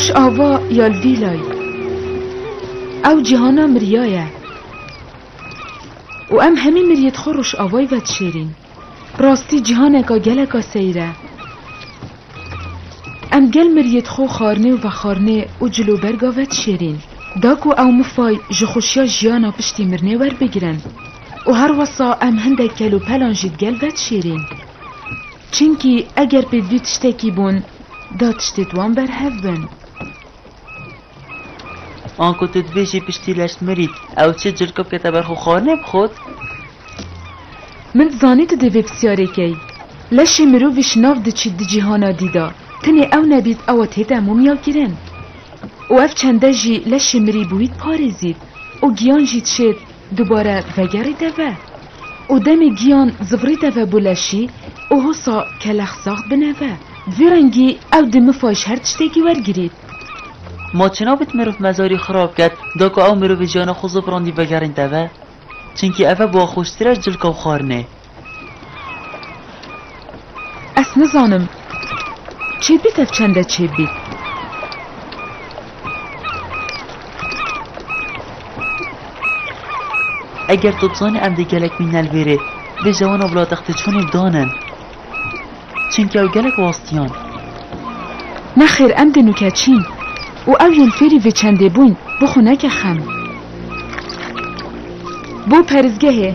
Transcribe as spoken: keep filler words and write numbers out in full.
Rojava ya li vî layî. Ew cîhana miriya ye. Û em hemî miriyêt xwe rojavayî vedişêrîn. Rastî cîhaneka geleka seyr e. Em gel miriyêt xwe xwarinê û vexwarinê û ciloberga vedişêrîn. Da ku ew mifay ji xweşiya jiyana piştî mirinê werbigirin. Û her wesa em hindek kelopelan jî digel vedişêrîn. Çimkî eger pêdivî tiştekî bûn, da tiştêt wan berhev bin. Anku tu dibêjî piştî leş mirî, ew çi cilka bikete ber xwe xwarinê bixwit? Min dizanî tu dê vê pisyarê key. Leşê mirovî ji nav diçît di cîhana dî de. Tenê ew nebît ewa tête mûmyakirin. Û ev çende jî leşê mirî bi wî diparêzît û giyan jî dişêt dubare vegerîte ve. Û demê giyan zivirîte ve bo leşî û hosa kelex sax bine ve. Vî rengî ew di mifa ji her tiştekî wergirît. Ma çi nabit mirov mezarî xirab ket, da ku ew mirovê jiyana xwe zivirandî vegerînte ve? Çimkî ev e bi xweştir e ji cilka û xwarinê. Ez nizanim. Çêbît ev çende çêbît. Eger tu dizanî em dê gelek mîne li vêrê, bêje wana bila textê çûnê bidanin. Çimkî ew gelek wastiyan. Nexêr, em dê nûke çîn. Û ew yên fêrî vê çendê bûyn, bi xwe neke xem. Bo perîzgehê.